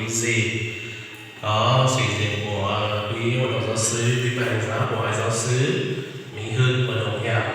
Xim, có sự hiện của quý hội đồng giáo sư, quý ban hành giáo của hội giáo sư Minh Hưng và đồng hương.